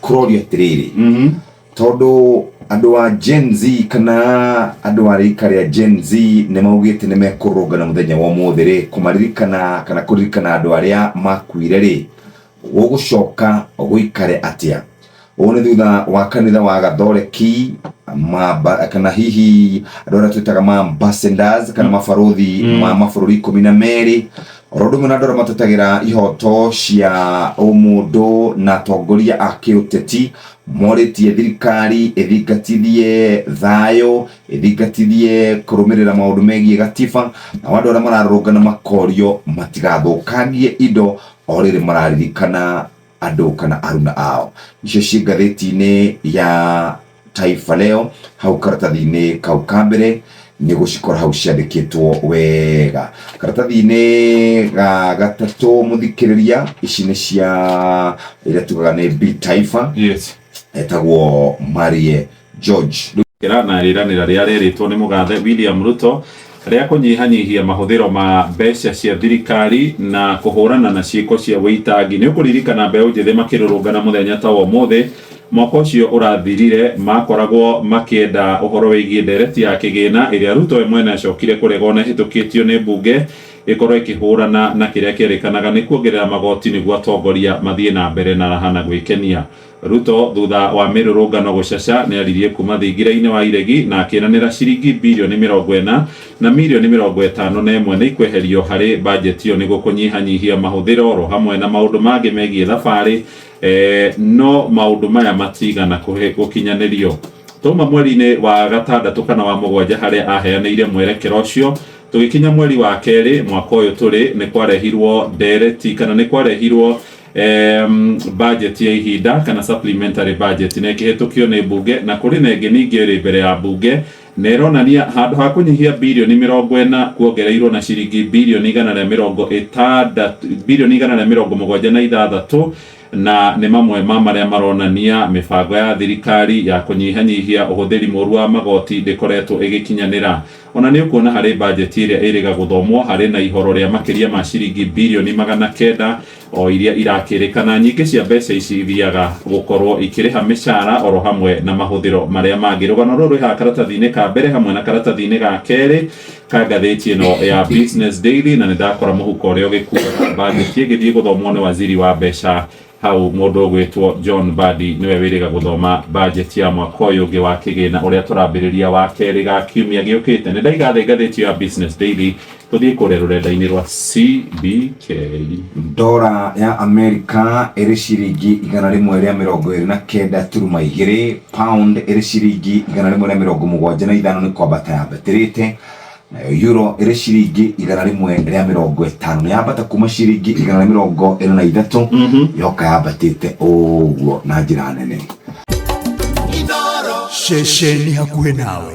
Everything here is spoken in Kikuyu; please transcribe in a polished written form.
Kũrorio atĩrĩrĩ, tondũ andũ a Gen Z kana andũ a rika rĩa Gen Z nĩ maugĩte nĩ mekũrũrũngana mũthenya wa ũmũthĩ rĩ, kũmaririkana kana kũririkana andũ arĩa makuire rĩ, gũgũcoka gũikare atĩa? Ũũ nĩ thutha wa kanitha wa Gathoreki mamba, kana hihi andũ arĩa twĩtaga ma ambassadors kana mabarũthi ma mabũrũri 12, oro ũndũ ũmwe na andũ arĩa matetagĩra ihoto cia ũmũndũ na atongoria a kĩũteti, morĩtie thirikari ĩthingatithie thayũ, ĩthingatithie kũrũmĩrĩra maũndũ megiĩ gatiba, nao andũ arĩa mararũrũngana makorio matigathũkangie indo o rĩrĩ mararirikana andũ kana aruna ao. Icio ciĩ ngathĩti-inĩ ya Taifa Leo hau karatathi-inĩ kau ka mbere nĩ gũcikora hau ciandĩkĩtwo wega. Karatathi-inĩ ga gatatũ, mũthikĩrĩria, ici nĩ cia ĩrĩa tugaga nĩ B Taifa. Etagwo Marie George. Kĩra na rĩranĩra rĩrĩa rĩerĩtwo nĩ mũgathe William Ruto rĩa kũnyihanyihia mahũthĩro ma mbeca cia thirikari na kũhũrana na ciĩko cia wĩitangi. Nĩ ũkũririkana mbeũ njĩthĩ makĩrũrũngana mũthenya ta wa ũmũthĩ mwaka ũcio ũrathirire, makoragwo makĩenda ũhoro wĩgiĩ ndereti ya kĩgĩna ĩrĩa Ruto we mwene acokire kũrega ona ĩhĩtũkĩtio nĩ mbunge ĩkorwo ĩkĩhũrana na kĩrĩa kĩerĩkanaga nĩ kuongerera magoti nĩguo atongoria mathiĩ na mbere na raha na gwĩkenia. Ruto thutha wa mĩrũrũngano gũcaca nĩaririe kuma thingira-inĩ wa iregi na akĩranĩra ciringi birioni 40 na mirioni 51 nĩ ikweherio harĩ bajeti ĩyo nĩguo kũnyihanyihia mahũthĩro oro hamwe na maũndũ mangĩ megiĩ thabarĩ, no maũndũ maya matigana gũkinyanĩrio. Twauma mweri-inĩ wa gatandatũ kana wa mũgwanja harĩa aheanĩire mwerekera ũcio, tũgĩkinya mweri wa kerĩ mwaka ũyũ tũrĩ, nĩ kwarehirwo ndereti kana nĩ kwarehirwo budget ya ihinda kana supplementary budget na ĩkĩhĩtũkio nĩ mbunge, na kũrĩ na ĩngĩ ningĩ ĩrĩ mbere ya mbunge na ĩronania handũ ha kũnyihia birioni 40 kuongereirwo na ciringi birioni 160, birioni 176, na nĩ mamwe ma marĩa maronania mĩbango ya thirikari ya kũnyihanyihia ũhũthĩri mũru wa magoti ndĩkoretwo ĩgĩkinyanĩra. Ona nĩ ũkuona harĩ bajeti ĩrĩa ĩrĩga gũthomwo harĩ na ihoro rĩa makĩria ma ciringi birioni 900 o iria irakĩrĩkana. Nyingĩ cia mbeca ici ithiaga gũkorwo ikĩrĩha mĩcara oro hamwe na mahũthĩro marĩa mangĩ. Rũgano rũrũ rwĩ haha karatathi-inĩ ka mbere hamwe na karatathi-inĩ ga kerĩ ka ngathĩti ĩno ya Business Daily, na nĩ ndakora mũhuko ũrĩa ũgĩkuaga bajeti ĩgĩthiĩ gũthomwo nĩ waziri wa mbeca hau, mũndũ ũgwĩtwo John Mbadi nĩwe wĩrĩga gũthoma bajeti ya mwaka ũyũ ũngĩ wa kĩgĩna ũrĩa tũrambĩrĩria wa kerĩ ga kiumia gĩũkĩte. Nĩ ndaiga thĩ ngathĩti ya Business Daily, tũthiĩ kũrĩa rũrenda-inĩ rwa CBK. Ndora ya Amerika ĩrĩ ciringi 129.2, pound ĩrĩ ciringi 175 nĩ kwambata yambatĩrĩte, nayo euro ĩrĩ ciringi 150 nĩ yambata kuma ciringi 143, yoka yambatĩte ũguo na njĩra nene. Ceceni hakuhĩ nawe.